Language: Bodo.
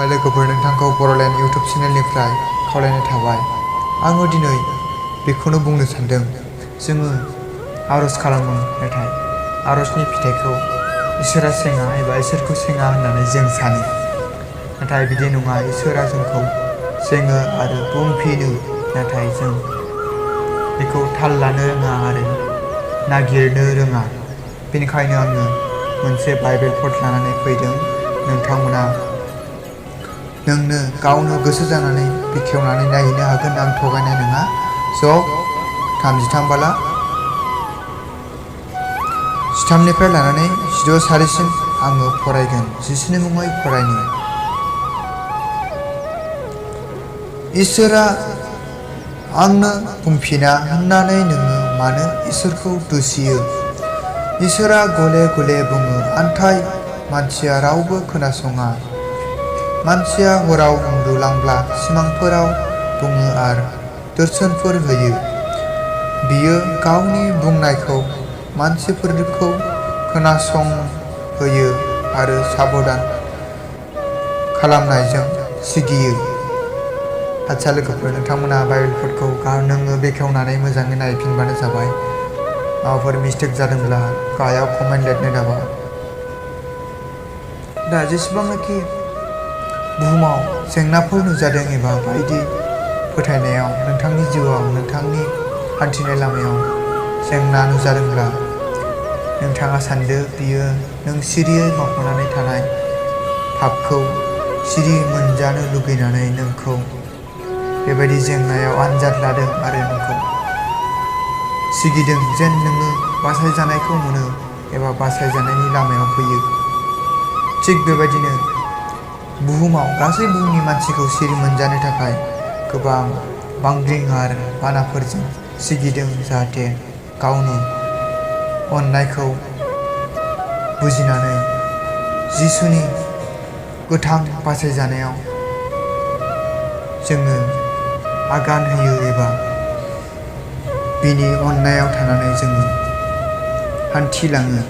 लोगोफोर, नोंथांखौ बर'लेण्ड इउटुब चेनेलनिफ्राय खावलायनाय थाबाय। आङो दिनै बेखौनो बुंनो सानदों, जोङो आर'ज खालामो, नाथाय आर'जनि फिथाइखौ इसोरा सेङा एबा इसोरखौ सेङा होननानै जों सानो। नाथाय बिदि नङा, इसोरा जोंखौ सेङो आरो बुंफिनो, नाथाय जों बेखौ थाल लानो रोङा आरो नागिरनो रोङा। बेनिखायनो आङो मोनसे बाइबेल पस्ट लानानै फैदों। नोंथांमोना नोंनो गावनो गोसो जानानै बेखेवनानै नायहैनो हागोन, आं थगायनाय नङा। स' 33 बाला 13निफ्राय लानानै 16 सारिसिम आङो फरायगोन, जिसुनि मुङै फरायनो। इसोरा आंनो बुंफिना होननानै नोङो मानो इसोरखौ दुसियो? इसोरा गले गले बुङो, नाथाय मानसिया रावबो खोनासङा। मानसिया हराव उन्दुलांब्ला सिमांफोराव बुङो आरो दर्शनफोर होयो। बियो गावनि बुंनायखौ मानसिफोरखौ खोनासंहोयो आरो साबधान खालामनायजों सिगियो। आच्छा लोगोफोर, नोंथांमोना बाइबेलफोरखौ नोङो बेखेवनानै मोजाङै नायफिनबानो जाबाय। माबाफोर मिस्टेक जादोंब्ला गाहायाव कमेन्ट लिरनो दाबा। दा जेसेबांनाखि बुहुमाव जेंनाफोर नुजादों एबा बायदि फोथायनायाव नोंथांनि जिउआव, नोंथांनि हान्थिनाय लामायाव जेंना नुजादोंब्ला नोंथाङा सानदो बियो नों सिरियै मावख'नानै थानाय पापखौ सिरि मोनजानो लुगैनानै नोंखौ बेबायदि जेंनायाव आनजाद लादों आरो नोंखौ सिगिदों जेन नोङो बासायजानायखौ मोनो एबा बासायजानायनि लामायाव फैयो। थिग बेबायदिनो बुहुमाव गासै बुहुमनि मानसिखौ सिरि मोनजानो थाखाय गोबां बांग्रिं आरो बानाफोरजों सिगिदों, जाहाथे गावनि अननायखौ बुजिनानै जिसुनि गोथां बासायजानायाव जोङो आगान होयो एबा बिनि अननायाव थानानै जोङो हान्थिलाङो।